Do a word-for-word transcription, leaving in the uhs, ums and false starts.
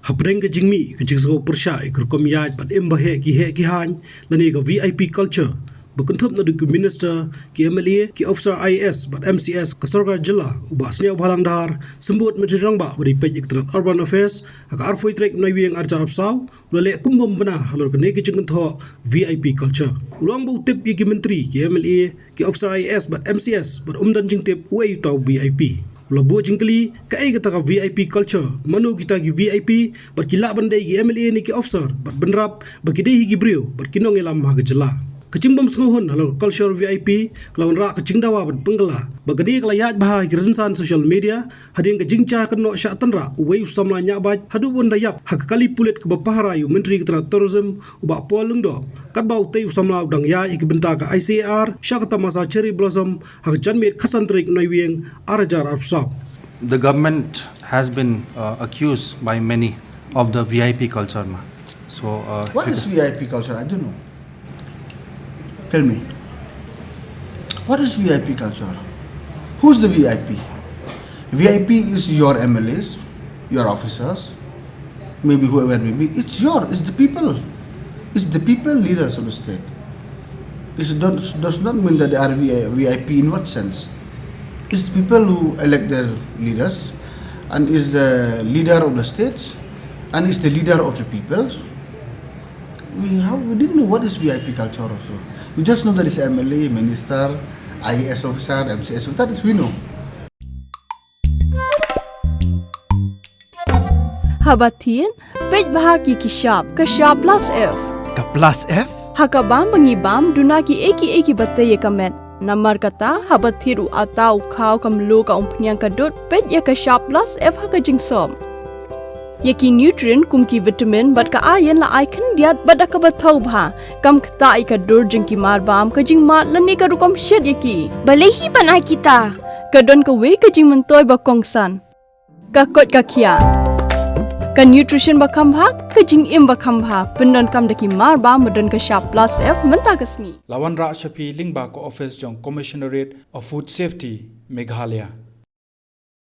Hapdeng ka jingmih ka jingsngew pyrshah ïa ka rukom ïaid bad im ba heh ki heh ki haiñ lane ka V I P culture ba kynthup naduh ki minister, ki M L A, ki officer I A S bad M C S ka sorkar jylla, u Bah Sniawbhalang Dhar, Symbud Myntri Rangbah ba dei peit ïa ka tnat Urban Affairs, ha ka arphew tarik Naiwieng arhajar arphew saw, u la leh kum bym bna halor kane ka jingkynthoh V I P culture. U la ong ba u tip ïa ki myntri, ki M L A, ki officer I A S bad M C S bad um don jingtip uei uta u V I P. U la buh jingkylli kaei kata ka V I P culture, mano kita ki V I P bad ki lah ban dei ki M L A ne ki officer bad bynrap ba ki dei hi ki briew bad ki nongïalam ha ka jylla. Ka jingbym sngewhun halor ka culture V I P ka la wanrah ka jingdawa bad pynkylla ba kane ka la ïaid bha ha ki rynsan social media hadien ka jingjia kynnoh shah tynrah uwei u samla ñiah bike haduh ban da ïap ha ka kali pulit kaba pahara ïa u myntri ka tnat tourism, u Bah Paul Lyngdoh, katba utei u samla u dang ïaid ha ki bynta ka I C A R sha ka tamasa Cherry Blossom ha ka janmiet khatsan tarik Naiwieng arhajar arphew saw. The government has been uh, accused by many of the V I P culture, ma. So, uh, if What you is can V I P culture? I don't know. Tell me. What is V I P culture? Who's the V I P? V I P is your M L As, your officers, maybe whoever may be. It's your, it's the people. It's the people leaders of the state. It does, does not mean that they are V I, V I P in what sense? It's the people who elect their leaders and is the leader of the state and is the leader of the people. We, how, we didn't know what is V I P culture also. We just know that it's M L A, minister, I A S officer, M C S officer, that is we know. Haba thied, peit bha ki ki shap, ka shap plus F. Ka plus F? Ha ka bam ba ngi bam, duna ki ei ki ei kiba tei ïa ka met. Namar kata, haba thied u atta u khaw ka mluh ka umphniang ka dud, peit ïa ka shap plus F ha ka jingsop. Ïa ki nutrient kum ki vitamin bad ka iron la ai khyndiat bad da kaba thaw bha. Kam ktah ïa ka dur jong ki marbam, ka jingmad lane ka rukom shet ïa ki. Balei hi ban ai kita? Ka don kawei ka jingmyntoi ba kongsan. Ka koit ka khiah. Ka nutrition ba kham bha, ka jingim ba kham bha. Pyndonkam da ki marbam ba don ka shap plus F mynta ka sngi. La wanrah sha phi lyngba ka office jong Commissionerate of Food Safety, Meghalaya.